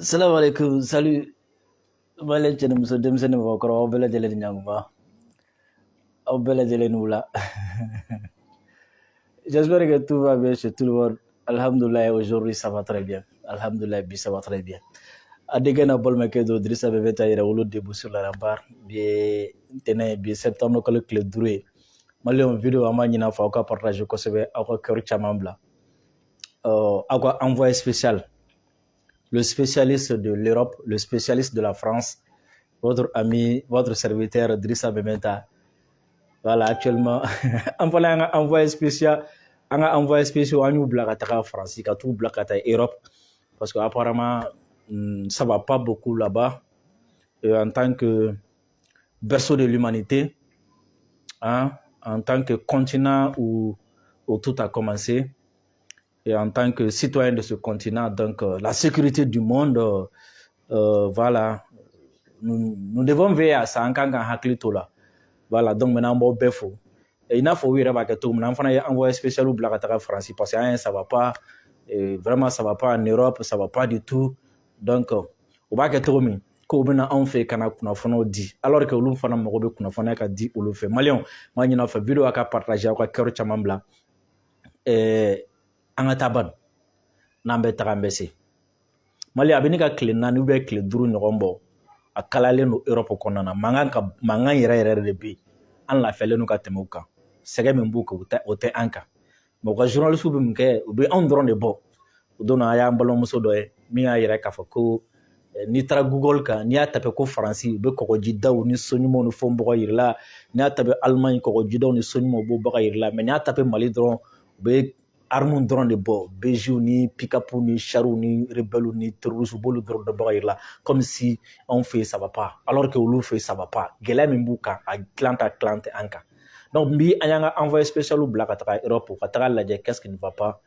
Salam alaikum, salut. Malien cɛ ni muso, denmisɛnnin, mɔgɔkɔrɔba, aw bɛɛ lajɛlen ni ɲankuma, aw bɛɛ lajɛlen ni wula. J'espère que tout va bien chez tout le monde. Alhamdoulilah, aujourd'hui ça va très bien. Alhamdoulilah, bi ça va très bien. A denkɛ n'a balimakɛ don, Dirisa bɛɛ bɛ taa Yɛrɛwolo debout sur la rempart. Bi ye ntɛnɛn, bi ye septembre kalo tile 5 ye. Maliyɛnw, vidéo an b'a ɲini aw fɛ, aw ka partage kosɛbɛ, aw ka cœur caman bila. Aw ka envoyé spécial, le spécialiste de l'Europe, le spécialiste de la France, votre ami, votre serviteur Drissa Bementa. Voilà, actuellement, an fana y'an ka envoyé spécial, an ka envoyé spécial, an y'u bila ka taga Faransi, ka t'u bila ka taa Europe, parce que apparemment, ça va pas beaucoup là-bas. Et en tant que berceau de l'humanité, hein, en tant que continent où tout a commencé, et en tant que citoyen de ce continent, donc la sécurité du monde, voilà, nous devons veiller à ça, an kan ka hakili to la. Voilà, donc maintenant an b'aw bɛɛ fo. I n'a fɔ u yɛrɛ b'a kɛ cogo min na, an fana ye envoyé spécial bila ka taga Faransi parce que an ye ça va pas, et vraiment ça va pas en Europe, ça va pas du tout. Donc u b'a kɛ cogo min k'u bɛna anw fɛ ka na kunnafoniw di, alors que olu fana mago bɛ kunnafoniya ka di olu fɛ. Maliyɛnw, n b'a ɲini aw fɛ, vidéo a ka partager, aw ka cœur caman bila. An ka taa ban n'an bɛ taga, an bɛ se. Mali a bɛ ne ka tile 4 ou bien tile 5 ɲɔgɔn bɔ, a kalayalen don Europe kɔnɔna na, mankan ka mankan yɛrɛ yɛrɛ de bɛ yen. An lafiyalen don ka tɛmɛ u kan, sɛgɛ min b'u kan, o tɛ an kan. Mais u ka journaliste bɛ mun kɛ? U bɛ anw dɔrɔn de bɔ. O don na, a y'an balimamuso dɔ ye min y'a yira k'a fɔ ko n'i taara Google kan, n'i y'a tapé ko Faransi, u bɛ kɔgɔjidaw ni so ɲumanw ni fɛnw bɔ ka yir'i la. N'i y'a tapé Allemagne, kɔgɔjidaw ni so ɲumanw b'o bɔ ka yir'i la. Mais n'i y'a tapé Mali dɔrɔn, u bɛ armes dɔrɔn de bɔ, BGw ni pick-up ni chars ni rebelles ni terroristes, u b'olu dɔrɔn de bɔ ka yir'i la, comme si anw fɛ yen ça va pas, alors que olu fɛ yen ça va pas. Gɛlɛya min b'u kan, a tilan ta tilan tɛ an kan. Donc n bi an y'an ka envoyé spécial bila ka taga Europe, ka taga lajɛ qu'est-ce qui ne va pas.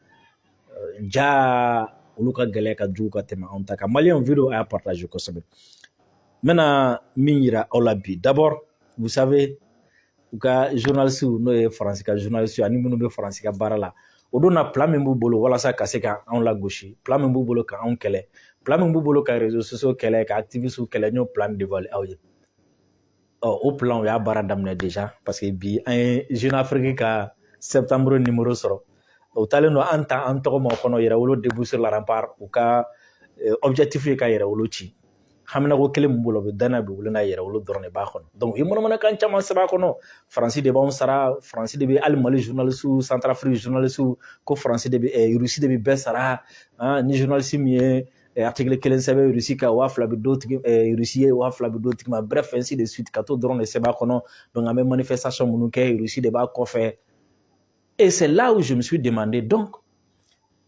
Ja olu ka gɛlɛya ka jugu ka tɛmɛ anw ta kan. Maliyɛn, vidéo a y'a partage kosɛbɛ. N bɛna min yira aw la bi, d'abord, vous savez, u ka journaliste, n'o ye Faransi ka journaliste ani minnu bɛ Faransi ka baara la, o don na, plan min b'u bolo walasa ka se ka anw lagosi, plan min b'u bolo ka anw kɛlɛ, plan min b'u bolo ka réseaux sociaux kɛlɛ, ka activistes kɛlɛ, n y'o plan dévoilé aw ye. Ɔ, o plan, u y'a baara daminɛ déjà, parce que bi an ye Jeune Afrique ka septembre numéro sɔrɔ. O taalen don an ta an tɔgɔ ma o kɔnɔ, Yɛrɛwolo debout sur la rempart. U ka objectif ye ka Yɛrɛwolo ci. Haminako kelen min b'o la, u bɛ danaya bɛ wuli n'a Yɛrɛwolo dɔrɔn de b'a kɔnɔ. Donc u ye manamanakan caman sɛbɛn a kɔnɔ. Faransi de b'anw sara, Faransi de bɛ hali Mali journaliste, Centrafrique journaliste, ko Faransi de bɛ, Russie de bɛ bɛɛ sara. Ni journaliste min ye article kelen sɛbɛn Russie kan, 2000 bɛ d'o tigi, Russie ye 2000 bɛ d'o tigi ma. Bref, ainsi de suite, ka t'o dɔrɔn de sɛbɛn a kɔnɔ. Donc an bɛ manifestation minnu kɛ, Russie de b'a kɔfɛ. Et c'est là où je me suis demandé, donc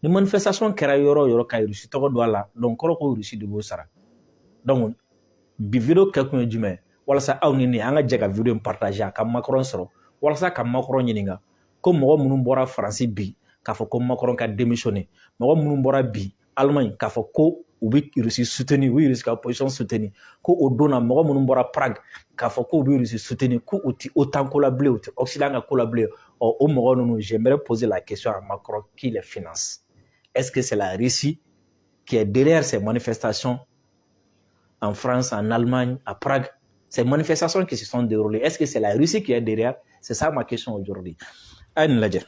ni manifestation kɛra yɔrɔ o yɔrɔ ka Russie tɔgɔ don a la, donc kɔrɔ ko Russie de b'o sara. Donc bi vidéo kɛ kun ye jumɛn? Walasa aw ni ne an ka jɛ ka vidéo in partager, a ka Macron sɔrɔ, walasa ka Macron ɲininka ko mɔgɔ minnu bɔra Faransi bi k'a fɔ ko Macron ka démissionner, mɔgɔ minnu bɔra bi Allemagne k'a fɔ ko u bɛ Russie soutenir, u bɛ Russie ka position soutenir, ko o don na, mɔgɔ minnu bɔra Prague k'a fɔ k'u bɛ Russie soutenir, ko u ti OTAN ko la bilen, u ti Occident ka ko la bilen, ɔ, o mɔgɔ ninnu, j'aimerais poser la question à Macron: qui les finance? Est-ce que c'est la Russie qui est derrière ces manifestations en France, en Allemagne, à Prague, ces manifestations qui se sont déroulées? Est-ce que c'est la Russie qui est derrière? C'est ça ma question aujourd'hui. A ye nin lajɛ.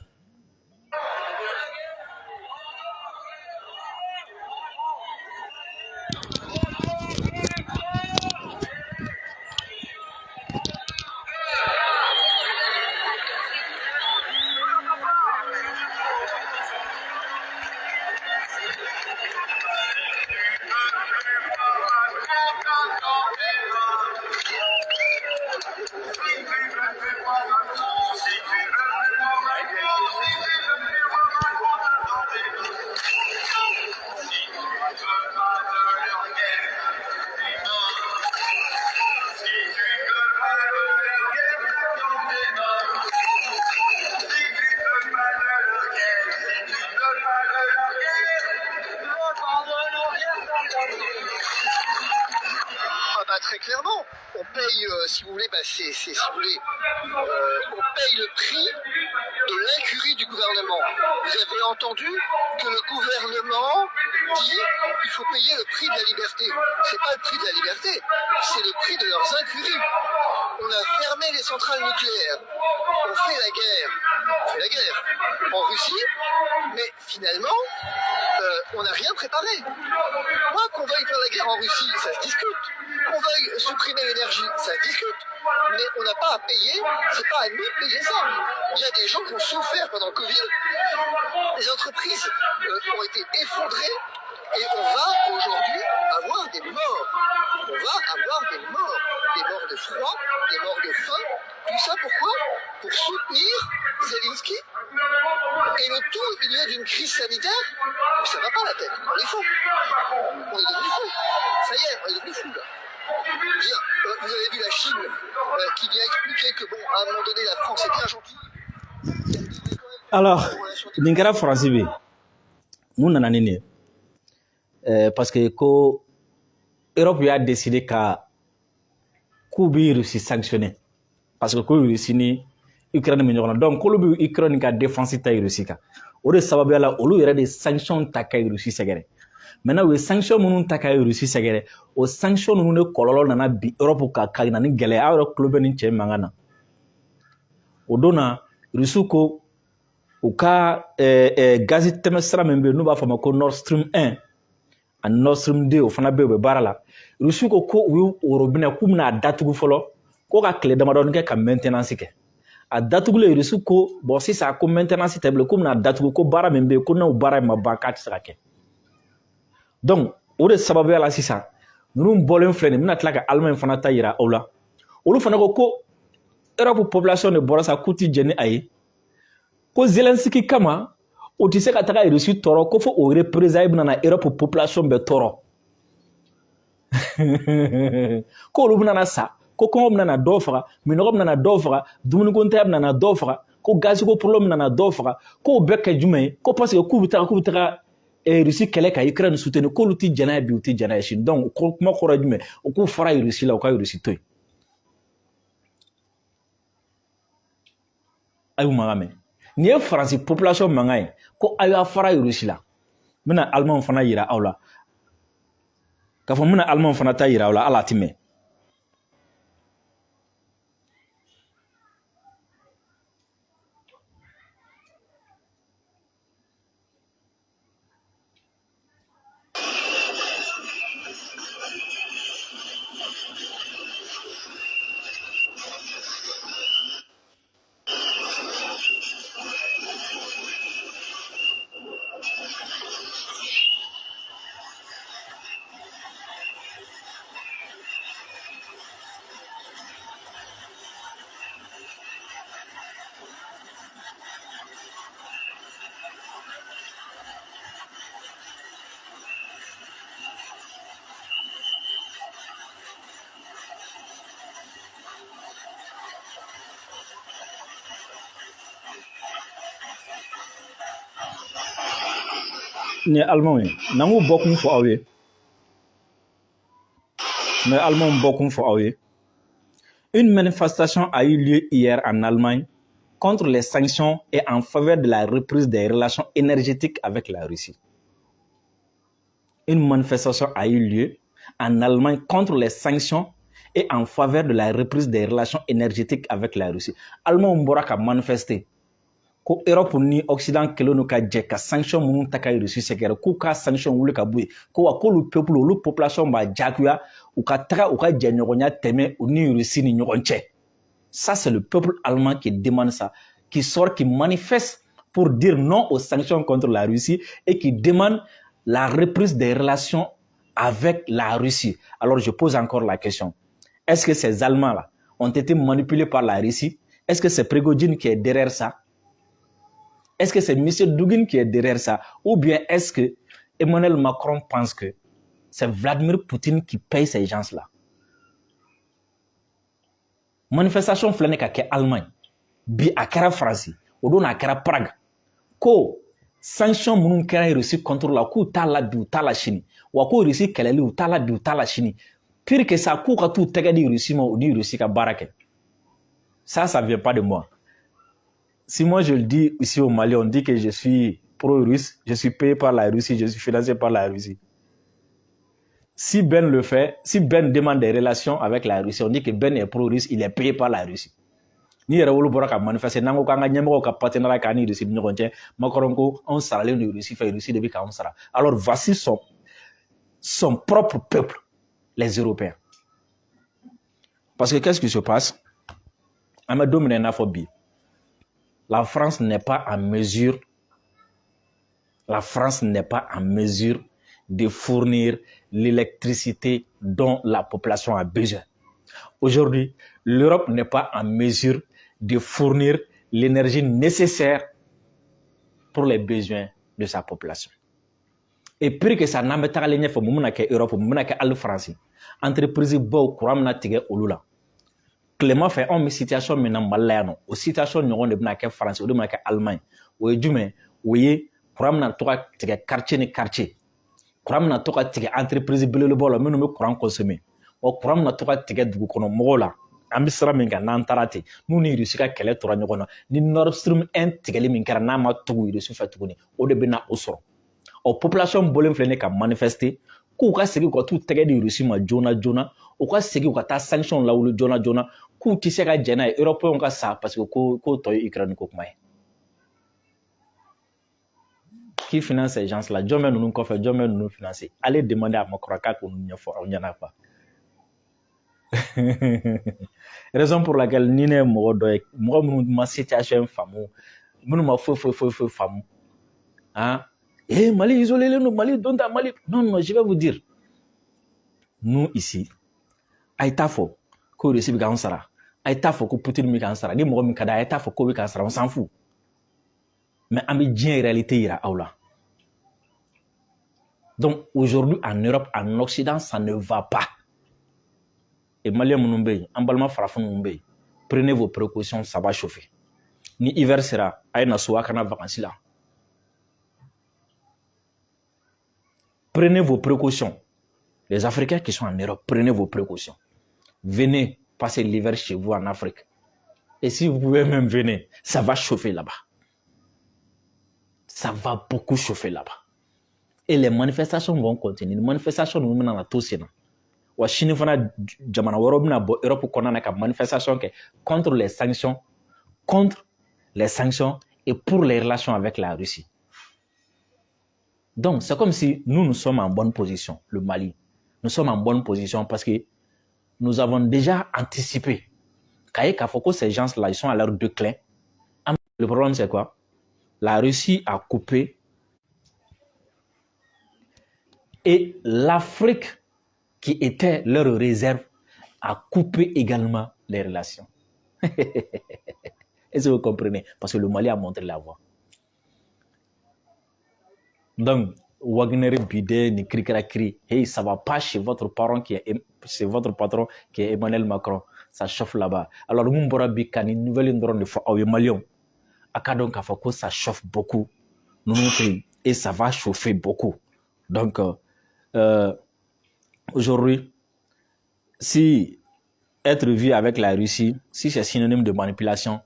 Ah bah très clairement, on paye, si vous voulez, bah c'est, si vous voulez, on paye le prix de l'incurie du gouvernement. Vous avez entendu que le gouvernement dit il faut payer le prix de la liberté. C'est pas le prix de la liberté, c'est le prix de leurs incuries. On a fermé les centrales nucléaires, on fait la guerre, on fait la guerre en Russie, mais finalement, on n'a rien préparé. Moi, qu'on veuille faire la guerre en Russie, ça se discute. Qu'on veuille supprimer l'énergie, ça se discute. Mais on n'a pas à payer, c'est pas à nous de payer ça. Il y a des gens qui ont souffert pendant le Covid, les entreprises ont été effondrées et on va aujourd'hui avoir des morts. On va avoir des morts de froid, des morts de faim. Tout ça pourquoi? Pour soutenir Zelensky. Et le tout au milieu d'une crise sanitaire, ça va pas la tête. On est fou. On est devenu fou. Ça y est, on est devenu fou là. Bien, vous avez vu la Chine qui vient expliquer que bon, à un moment donné, la France est bien gentille. Alors, nin kɛra Faransi bɛ mun nana ni nin ye? Parce que ko Europe y'a décidé ka k'u bɛ Russie sanctionner parce que ko Russie ni Ukraine bɛ ɲɔgɔn na, donc k'olu bɛ Ukraine ka défense ta Russie kan. O de sababuya la, olu yɛrɛ de sanction ta ka Russie sɛgɛrɛ. Maintenant, u ye sanction minnu ta ka Russie sɛgɛrɛ, o sanction ninnu de kɔlɔlɔ nana bi Europe kan ka na ni gɛlɛya. Aw yɛrɛ tulo bɛ nin cɛ mankan na. O don na, Russie ko u ka gazi tɛmɛ sira min bɛ yen n'u b'a fɔ a ma ko Nord Stream 1 ani Nord Stream 2, o fana bɛ yen, u bɛ baara la. Russie ko ko u y'u robinet k'u bɛna a datugu fɔlɔ, ko ka tile damadɔni kɛ ka maintenance kɛ. A datugulen, Russie ko bon, sisan ko maintenance tɛ bilen, k'u bɛna datugu, ko baara min bɛ yen, ko n'o baara in ma ban, k'a tɛ se ka kɛ. Donc o de sababuya la, sisan ninnu bɔlen filɛ nin ye, n bɛna tila ka Allemagne fana ta yira aw la. Olu fana ko ko Europe population de bɔra sa k'u ti jɛn ni a ye, ko Zelensky kama o tɛ se ka taga Russie tɔɔrɔ, ko fo o représailles bɛna na Europe population bɛɛ tɔɔrɔ, k'olu bɛna na sa, ko kɔngɔ bɛna na dɔw faga, minɔgɔ bɛna na dɔw faga, dumuniko ntanya bɛna na dɔw faga, ko gaziko problème bɛna na dɔw faga, k'o bɛɛ kɛ jumɛn ye? Ko parce que k'u bɛ taga Russie kɛlɛ ka Ukraine soutenir, k'olu ti jɛn n'a ye bi, u ti jɛn n'a ye sini. Donc ko kuma kɔrɔ ye jumɛn? U k'u fara Russie la, u ka Russie to yen. A y'u mankan mɛn. Nin ye Faransi population mankan ye ko a y'a fara Russie la. N bɛna Allemagne fana yira aw la k'a fɔ n bɛna Allemagne fana ta yira aw la, hali a ti mɛn. Nin ye Allemagne ye. N'an k'u bɔkun fɔ aw ye, n bɛ Allemagne bɔkun fɔ aw ye. Une manifestation a eu lieu hier en Allemagne contre les sanctions et en faveur de la reprise des relations énergétiques avec la Russie. Une manifestation a eu lieu en Allemagne contre les sanctions et en faveur de la reprise des relations énergétiques avec la Russie. Allemands bɔra ka manifester ko Europe ni Occident kɛlen don ka jɛ ka sanction minnu ta ka Russie sɛgɛrɛ, k'u ka sanction wuli ka bɔ yen, ko wa k'olu peuple, olu population b'a diyagoya u ka taga u ka jɛɲɔgɔnya tɛmɛ u ni Russie ni ɲɔgɔn cɛ. Ça, c'est le peuple allemand qui demande ça, qui sort, qui manifeste pour dire non aux sanctions contre la Russie et qui demande la reprise des relations avec la Russie. Alors je pose encore la question. Est-ce que ces Allemands-là ont été manipulés par la Russie? Est-ce que c'est Prigojine qui est derrière ça? Est-ce que c'est M. Douguin qui est derrière ça? Ou bien est-ce que Emmanuel Macron pense que c'est Vladimir Poutine qui paye ces gens-là? Manifestation filɛ ka kɛ Allemagne bi, a kɛra Faransi, o don a kɛra Prague, ko sanction minnu kɛra Russie contre la, k'u t'a la bi, u t'a la sini, wa ko Russie kɛlɛli, u t'a la bi, u t'a la sini. Pire que ça, k'u ka t'u tɛgɛ di Russie ma, u ni Russie ka baara kɛ. Ça, ça vient pas de moi. Si moi je le dis ici au Mali, on dit que je suis pro-russe, je suis payé par la Russie, je suis financé par la Russie. Si Ben le fait, si Ben demande des relations avec la Russie, on dit que Ben est pro-russe, il est payé par la Russie. Ni Yɛrɛwolo bɔra ka manifester n'an ko k'an ka ɲɛmɔgɔw ka partenariat k'an ni Russie ni ɲɔgɔn cɛ, Macron ko anw saralen don Russie fɛ, Russie de bɛ k'anw sara. Alors voici son propre peuple, les Européens. Parce que qu'est-ce qui se passe? An bɛ don min na i n'a fɔ bi, la France n'est pas en mesure, la France n'est pas en mesure de fournir l'électricité dont la population a besoin. Aujourd'hui, l'Europe n'est pas en mesure de fournir l'énergie nécessaire pour les besoins de sa population. Et pire que ça, n'an bɛ tagalen ɲɛfɛ, mun bɛna kɛ Europe, mun bɛna kɛ hali France? Entreprise baw, courant bɛna tigɛ olu la. Tilema fɛ, anw bɛ situation min na Mali la yan nɔ, o situation ɲɔgɔn de bɛna kɛ France, o de bɛna kɛ Allemagne. O ye jumɛn? O ye courant bɛna to ka tigɛ quartier ni quartier. Courant bɛna to ka tigɛ entreprise belebelebaw la minnu bɛ courant consommer. Wa courant bɛna to ka tigɛ dugu kɔnɔ mɔgɔw la. An bɛ sira min kan n'an taara ten, n'u ni Russie ka kɛlɛ tora ɲɔgɔn na, ni Nord Stream 1 tigɛli min kɛra, n'a ma tugu Russie fɛ tuguni, o de bɛna o sɔrɔ. Ɔ, population bɔlen filɛ nin ka manifester k'u ka segin ka t'u tɛgɛ di Russie ma joona joona, u ka segin u ka taa sanction lawuli joona joona, k'u tɛ se ka jɛn n'a ye Européens ka sa, parce que ko tɔ ye Ukraine ko kuma ye. Qui finance ces gens-là? Jɔn bɛ ninnu kɔfɛ? Jɔn bɛ ninnu financer? Allez demander à Macron k'a k'olu ɲɛfɔ aw ɲɛna quoi. Raison pour laquelle ni ne ye mɔgɔ dɔ ye, mɔgɔ minnu ma situation faamu, minnu ma foyi foyi foyi foyi faamu, hein, eh, Mali isolé don, Mali don ta Mali. Non, non, je vais vous dire, nous ici, a ye t'a fɔ ko Russie bɛ k'an sara, a ye t'a fɔ ko Poutine bɛ k'an sara, ni mɔgɔ min ka d'a ye, a ye t'a fɔ ko bɛ k'an sara, on s'en fout. Mais an bɛ diɲɛ réalité yira aw la. Donc aujourd'hui en Europe, en Occident, ça ne va pas. Et Malien minnu bɛ yen, an balima farafin minnu bɛ yen, prenez vos précautions, ça va chauffer. Ni hiver sera, a ye na so, a kana vacances la. Prenez vos précautions. Les Africains qui sont en Europe, prenez vos précautions. Venez passer l'hiver chez vous en Afrique. Et si vous pouvez même venir, ça va chauffer là-bas. Ça va beaucoup chauffer là-bas. Et les manifestations vont continuer. Les manifestations ninnu bɛna na to sen na. Wa sini fana, jamana wɛrɛw bɛna bɔ Europe kɔnɔna na ka manifestation kɛ contre les sanctions, contre les sanctions et pour les relations avec la Russie. Donc, c'est comme si nous, nous sommes en bonne position, le Mali. Nous sommes en bonne position parce que nous avons déjà anticipé. K'a fɔ ko ces gens-là, ils sont à leur déclin. Le problème, c'est quoi? La Russie a coupé et l'Afrique, qui était leur réserve, a coupé également les relations. Est-ce que vous comprenez? Parce que le Mali a montré la voie. Donc, Wagner Bidé, ni cri cri, hey, ça va pas chez votre parent qui est, chez votre patron qui est Emmanuel Macron. Ça chauffe là-bas. Alors, mun bɔra bi ka ni nouvelle dɔrɔn de fɔ aw ye, Maliyɛnw. A ka dɔn k'a fɔ ko ça chauffe beaucoup ninnu fɛ yen et ça va chauffer beaucoup. Donc, aujourd'hui, si être vu avec la Russie, si c'est synonyme de manipulation,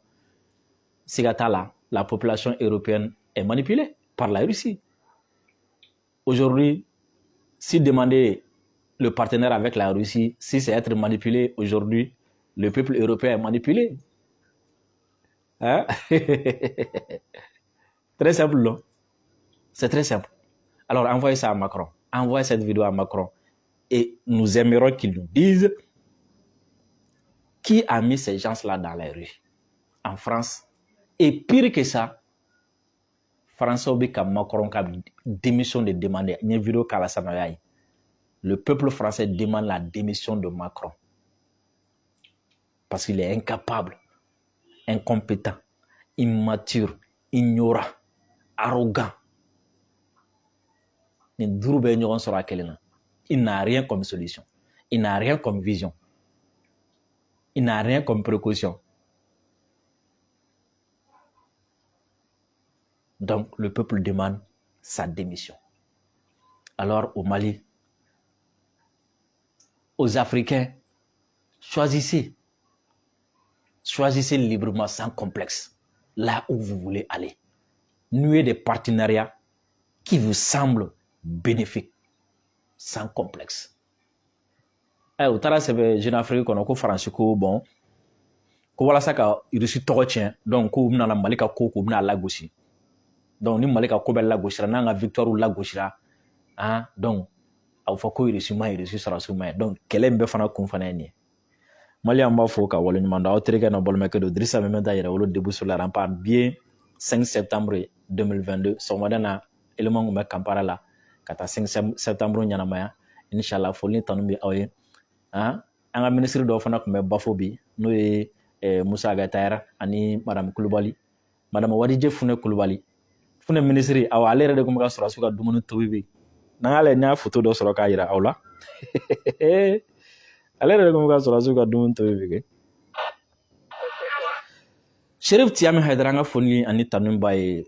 siga t'a la, la population européenne est manipulée par la Russie. Aujourd'hui, si demander le partenaire avec la Russie, si c'est être manipulé, aujourd'hui, le peuple européen est manipulé. Hein? Très simple, non? C'est très simple. Alors, envoyez ça à Macron. Envoyez cette vidéo à Macron. Et nous aimerions qu'il nous dise qui a mis ces gens-là dans les rues en France. Et pire que ça, Français bɛ ka Macron ka démission de demander. N ye vidéo k'a la sisan nɔ, y'a ye. Le peuple français demande la démission de Macron. Parce qu'il est incapable, incompétent, immature, ignorant, arrogant. Nin duuru bɛɛ ye ɲɔgɔn sɔrɔ a kelen na. Il n'a rien comme solution. Il n'a rien comme vision. Il n'a rien comme précaution. Donc, le peuple demande sa démission. Alors, au Mali, aux Africains, choisissez. Choisissez librement, sans complexe, là où vous voulez aller. Nouez des partenariats qui vous semblent bénéfiques, sans complexe. U taara sɛbɛn Jeune Afrique kɔnɔ ko Faransi ko bon, ko walasa ka Irisi tɔgɔ tiɲɛ, donc k'u bɛna Mali ka ko, k'u bɛna lagosi. Donc ni Mali ka ko bɛɛ lagosira, n'an ka victoire lagosira, ah, donc a bɛ fɔ ko Irisi ma, Irisi sɔrɔsiw ma ye. Donc kɛlɛ in bɛɛ fana kun fana ye nin ye. Maliyɛn b'a fɔ ka waleɲuman dɔn. Aw terikɛ n'a balimakɛ don, Dirisa Mɛmɛda Yɛrɛwolo, debout sur la rempart. Bi 5 septembre 2022, sɔgɔmada na, élément kun bɛ Kampala la ka taa 5 septembre ɲɛnamaya. Inshallah, foli ni tanu bɛ aw ye. An ka minisiri dɔw fana tun bɛ Bafo bi, n'o ye Musa Agatayara ani madame Kulubali, madame Wadije Funɛ Kulubali Funɛ minisiri. Awɔ, ale yɛrɛ de tun bɛ ka sɔrɔsiw ka dumuni tobi bi. N'an y'a lajɛ, n y'a foto dɔ sɔrɔ k'a yira aw la, ale yɛrɛ de tun bɛ ka sɔrɔsiw ka dumuni tobi bi kɛ. Sherif Tiyami Hayidara, an ka foli ani tanu b'a ye.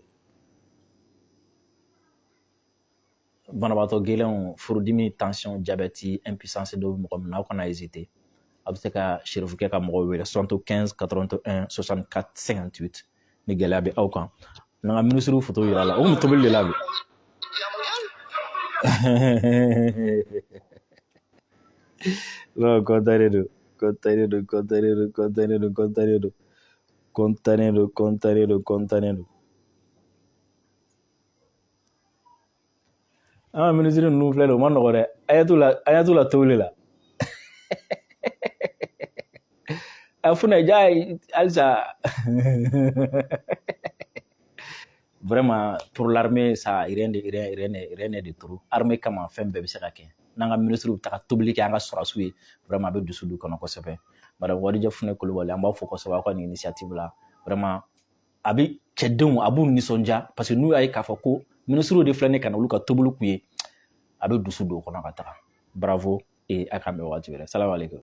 Banabaatɔ gɛlɛnw, furudimi, tension, diabète, impuissance dɔw bɛ mɔgɔ min na, aw kana hésiter, a bɛ se ka Sherifukɛ ka mɔgɔw wele 75 81 64 58 ni gɛlɛya bɛ aw kan. N'an ka minisiriw foto yira la, o kun bɛ tobili de la bi. Non, kɔntannen don, kɔntannen don, kɔntannen don, kɔntannen don, kɔntannen don, kɔntannen don, kɔntannen don, kɔntannen don. An ka minisiri ninnu filɛ nin ye, o ma nɔgɔ dɛ. A ɲɛ t'u la, a ɲɛ t'u la tobili la. A funɛ ja halisa. Vraiment, pour l'armée, ça, rien de rien, rien rien n'est de trop. Armée kama, fɛn bɛɛ bɛ se ka kɛ. N'an ka minisiriw bɛ taga tobili kɛ an ka sɔrɔsiw ye, vraiment a bɛ dusu don kɔnɔ kosɛbɛ. Madame Wadija Funɛ Kulubali, an b'a fɔ kosɛbɛ aw ka nin initiative la. Vraiment, a bɛ cɛdenw, a b'u nisɔndiya, parce que n'u y'a ye k'a fɔ ko minisiriw de filɛ nin ka na olu ka tobili k'u ye, a bɛ dusu don o kɔnɔ ka taga. Bravo et a k'an bɛn waati wɛrɛ. Salam alaikum.